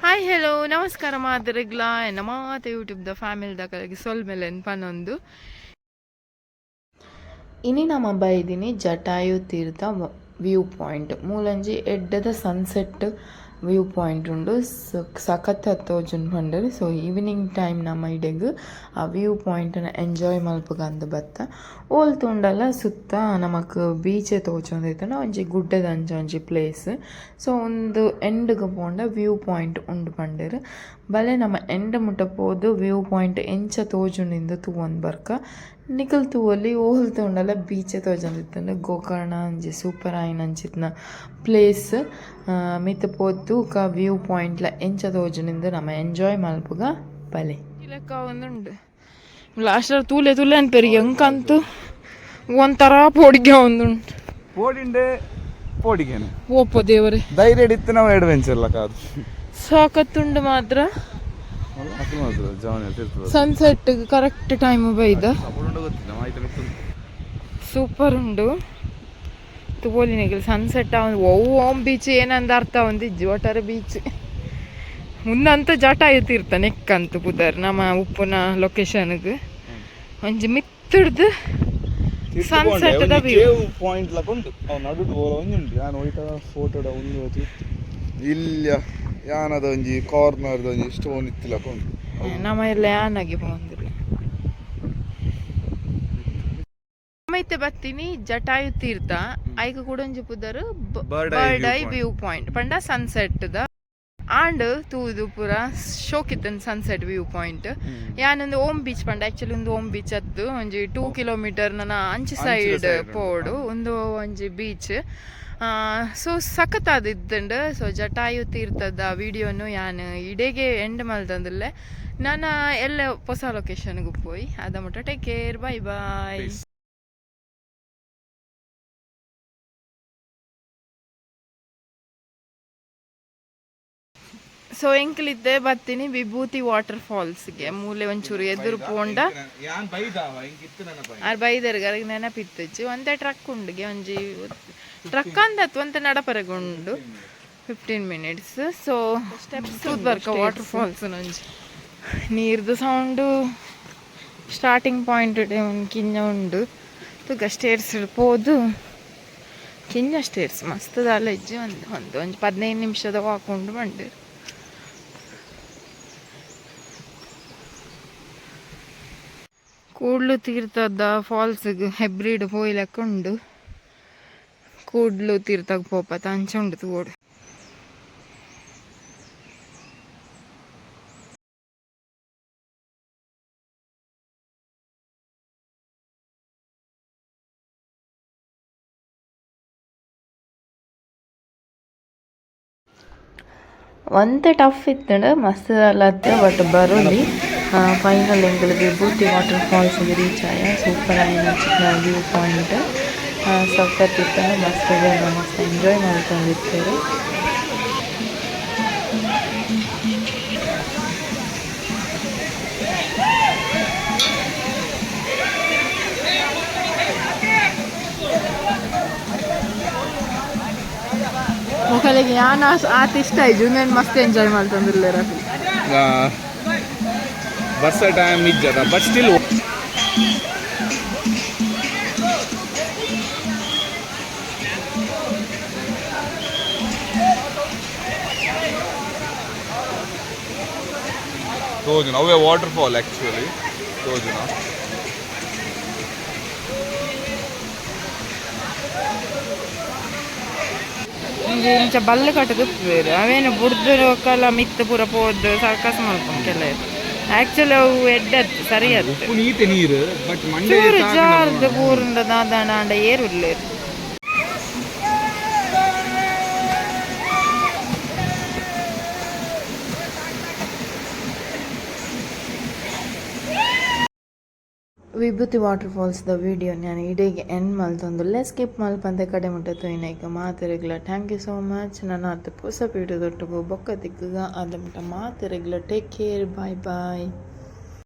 Hi, hello, ನಮಸ್ಕಾರ ಮಾತೆರೆಗ್ಲಾ. ಎನ್ನ ಮಾತ ಯೂಟ್ಯೂಬ್ ದ ಫ್ಯಾಮಿಲಿ ದಕಲೆಗ್ ಸೊಲ್ಮೆಲೆನ್ ಪನೊಂದು ಇನಿ ನಮ ಬೈದಿನಿ ಜಟಾಯು ತೀರ್ಥ ವ್ಯೂ ಪಾಯಿಂಟ್. ಮೂಲೊಂಜಿ ಎಡ್ಡೆದ ಸನ್ಸೆಟ್ ವ್ಯೂ ಪಾಯಿಂಟ್ ಉಂಡು. ಸಖತ್ ತೋಜುಂಡು ಪಂಡೆರ್. ಸೊ ಈವ್ನಿಂಗ್ ಟೈಮ್ ನಮ ಇಡೆಗ್ ಆ ವ್ಯೂ ಪಾಯಿಂಟ್ ಎಂಜಾಯ್ ಮಲ್ಪುಗಂದ್ ಬತ್ತ. ಓಲ್ ತೂಂಡಲ ಸುತ್ತ ನಮಕ್ ಬೀಚೆ ತೋಜೊಂದಿತ್ತ್ಂಡ. ಒಂಜಿ ಗುಡ್ಡೆದಂಚ ಒಂಜಿ ಪ್ಲೇಸ್. ಸೊ ಉಂದು ಎಂಡ್ಗ್ ಪೋಂಡ ವ್ಯೂ ಪಾಯಿಂಟ್ ಉಂಡು ಪಂಡೆರ್. ಬಲೆ, ನಮ ಎಂಡ್ ಮುಟ್ಟ ಪೋದು ವ್ಯೂ ಪಾಯಿಂಟ್ ಎಂಚ ತೋಜುಂಡು ತೂವೊಂದು ಬರ್ಕ. ನಿಕುಲು ತೂವೊಲಿ, ಓಲ್ ತೂಂಡಲ ಬೀಚೆ ತೋಜೊಂದಿತ್ತ್ಂಡ್. ಗೋಕರ್ಣ ಒಂಜಿ ಸೂಪರ್ ಆಯಿನಂಚಿತ್ತಿನ ಪ್ಲೇಸ್. ಮಿತ್ತ್ ಪೋದು ತೂಕ, ವ್ಯೂ ಪಾಯಿಂಟ್ ಲ ಎಂಚ ತೋಜುಂಡು. ನಮ ಎಂಜಾಯ್ ಮಲ್ಪುಗ, ಬಲೆ. ಲೆಕ್ಕ ಒಂದುಂಡು. ಲಾಸ್ಟ್ ತೂಲೆ ತೂಲೆ ಅನ್ಪೆರ್. ಎಂಕಂತು ಒಂಥರ ಪೋಡಿಗೆ ಒಂದುಂಡು. ಪೋಡಿಂಡೆ ಪೋಡಿಗೆನೆ. ಓಪೋ ದೇವರೇ. ಧೈರ್ಯ ಇತ್ತು ನಾವು ಅಡ್ವೆಂಚರ್ ಲಕ್ಕ ಅದು. ಸಾಕತ್ತುಂಡು ಮಾತ್ರ. ಸನ್ಸೆಟ್ ಕರೆಕ್ಟ್ ಟೈಮ್ ಬೈದ. ಸೂಪರ್ ಉಂಡು, ತೂವೊಲಿ ನಿಕುಲು. ಸನ್ಸೆಟ್ ಒವು ಓಮ್ ಬೀಚ್ ಏನಂದ ಅರ್ಥ ಒಂದಿಜ್ಜಿ. ಒಟ್ಟಾರೆ ಬೀಚ್ ಮುಂದಂತ ಜಟಾಯು ತೀರ್ಥ ನೆಕ್ಕಂತು ಪುದರ್. ನಮ್ಮ ಉಪ್ಪುನ ಲೊಕೇಶನ್ಗ್ ಒಂಜಿ ಮಿತ್ತುಡ್ದು sunset the view. Point ಲಕ್ಕ ಉಂಟು. ಅವು ನಡುಟು ಒಂಜಿ ಉಂಟು. ಯಾನ್ ಒಯ್ಟ ಫೋಟೋಡ ಒಂದು ಇಲ್ಲ. ಯಾನದ ಒಂಜಿ ಕಾರ್ನರ್ದ ಒಂಜಿ ಸ್ಟೋನ್ ಇತ್ತಿಲಕ್ಕ ಉಂಟು. ನಮ್ಮ ಎಲ್ಲ ಯಾನಾಗಿ ಪೋಂದಿಲ್ಲ. ನಮ್ಮ ಇತ್ತೆ ಬತ್ತೀನಿ ಜಟಾಯು ತೀರ್ಥ. ಐಕ್ ಕೂಡ ಒಂಜಿ ಪುದರ್ Bird Eye bird View I Point. View point ಪಂಡ ಸನ್ಸೆಟ್ ದ ಆಂಡ್ ತೂದು ಪೂರ ಶೋಕಿತ್ತನ್ ಸನ್ಸೆಟ್ ವ್ಯೂ ಪಾಯಿಂಟ್. ಯಾನೊಂದು ಓಮ್ ಬೀಚ್ ಪಂಡ, ಆಕ್ಚುಲಿ ಒಂದು ಓಮ್ ಬೀಚ್ ಅತ್ತು. ಒಂಜಿ 2 ಕಿಲೋಮೀಟರ್ ನನ್ನ ಅಂಚಿ ಸೈಡ್ side ಉಂಟು. ಪೋಡು. ಒಂದು ಒಂಜಿ ಬೀಚ್. ಸೊ ಸಖತ್ತಾದ ಇತ್ತುಂಡು. ಸೊ ಜಟಾಯು ತೀರ್ಥದ ವಿಡಿಯೋನು ಯಾನ್ ಇಡೆಗೆ ಎಂಡ್ ಮಲ್ತಂದಿಲ್ಲೆ. ನಾನು ಎಲ್ಲ ಹೊಸ ಲೊಕೇಶನ್ಗೆ ಪೋಯಿ ಅದ ಮುಟ್ಟ take care, bye bye. Peace. So ಎಂಕಲಿದ್ದೆ ಬತ್ತೀನಿ ವಿಭೂತಿ ವಾಟರ್ ಫಾಲ್ಸ್ಗೆ. ಮೂಲೆ ಒಂಚೂರು ಎದುರು ಪೋಂಡ. ಯಾನ್ ಬೈದಾವ ಇಂಕಿತ್ತು ನನ್ನ. ಆರ್ ಬೈದರ್ಗೆ ಅರೆಗ್ ನೆನಪಿತ್ತುಚ್ಚಿ. ಒಂತೆ ಟ್ರಕ್ ಉಂಡುಗೆ. ಒಂಜಿ ಟ್ರಕ್ ಅಂದತ್ತು, ಒಂತೆ ನಡಪರೆಗ್ ಉಂಡು 15 ಮಿನಿಟ್ಸ್. ಸೊ ಸ್ಟೆಪ್ಸ್ ತೂದ್ ಬರ್ಕ ವಾಟರ್ ಫಾಲ್ಸ್. ಒಂಜಿ ನೀರ್ದು ಸೌಂಡು. ಸ್ಟಾರ್ಟಿಂಗ್ ಪಾಯಿಂಟ್ ಕಿಂಜ ಉಂಡು ತೂಕ. ಸ್ಟೇರ್ಸ್ ಪೋದು ಕಿಂಜ ಸ್ಟೇರ್ಸ್ ಮಸ್ತ್ ದಾಲ ಇಜ್ಜಿ. ಒಂದು ಒಂದು ಒಂಜಿ 15 ನಿಮಿಷದ ವಾಕ್ ಉಂಡು ಪಂಡೆರ್. ಕೂಡ್ಲು ತೀರ್ಥದ ಫಾಲ್ಸ್ಗ್ ಹೆಬ್ರಿಡ್ ಪೋಯಿಲೆಕ್ಕ ಉಂಡು. ಕೂಡ್ಲು ತೀರ್ಥಗ್ ಪೋಪತ ಅಂಚ ಉಂಡು, ತೂವೊಡು. ಒಂತೆ ಟಫ್ ಇತ್ತಂಡ, ಮಸ್ತ್ ಅಲ್ಲತ್ತೆ, ಬಟ್ ಬರೋಲಿ. ಫೈನಲ್ ಎಂಕುಲು ವಿಭೂತಿ ವಾಟರ್ ಫಾಲ್ಸ್ ರೀಚ್ ಆಯ. ಸೂಪರ್ ಆಯಿನ ಚಿಕ್ಕ ವ್ಯೂ ಪಾಯಿಂಟ್. ಸಖತ್ ಇತ್ತಂಡ. ಮಸ್ತ್ ಜನ ಮಸ್ತ್ ಎಂಜಾಯ್ ಮಲ್ತೊಂದಿತ್ತೆರ್. ಮೊಕಲೆಗ್ ಯಾನ್ ಆತ್ ಇಷ್ಟ ಆಯ್ಜು. ಉಂದೆನ್ ಮಸ್ತ್ ಎಂಜಾಯ್ ಮಲ್ತೊಂದುಲ್ಲೆರ್ ಅಕುಲು. ಬರ್ಸ ಟೈಮ್ ಇಜ್ಜದ, ಬಟ್ ಸ್ಟಿಲ್ ತೋಜುನ ಅವೇ ವಾಟರ್ ಫಾಲ್ ಆಕ್ಚುಲಿ ತೋಜುನ. ಒಂಜಿ ಇಂಚ ಬಲ್ಲ್ ಕಟ್ಟುದು ಉಪ್ಪುವೆರ್. ಅವೇನು ಬುಡ್ದು ಬೊಕ್ಕಲ ಮಿತ್ತ್ ಪೂರ ಪೋದು ಸರ್ಕಸ್ ಮಲ್ಪುನು ಕೆಲವೆರ್. ಆಕ್ಚುಲಿ ಅವು ಎಡ್ಡೆ ಅತ್ತ್, ಸರಿ ಅತ್ತ್. ಉಪ್ಪು ನೀತೆ ನೀರು, ಬಟ್ ಮಂಡೆ ಚೂರು ಜಾರ್ದ್ ಬೂರುಂಡ ದಾದಾನ ಆಂಡ ಏರ್ ಉಲ್ಲೆರ್. ವಿಭೂತಿ ವಾಟರ್ ಫಾಲ್ಸ್ ದ ವಿಡಿಯೋ ನಾನು ಇಡೆಗೆ ಎಂಡ್ ಮಲ್ತೊಂದುಲ್ಲೆ. ಸ್ಕಿಪ್ ಮಲ್ಪಂದೆ ಕಡೆ ಮುಟ್ಟ ತೂಯಿನೈಕ್ ಮಾತೆರೆಗ್ಲ thank you so much. ನನಾತ್ ಪೊಸ ವಿಡಿಯೋದೊಟ್ಟುಗು ಬೊಕ್ಕ ತಿಕ್ಕುಗ. ಅದ ಮುಟ್ಟ ಮಾತೆರೆಗ್ಲ ಟೇಕ್ ಕೇರ್, ಬಾಯ್ ಬಾಯ್.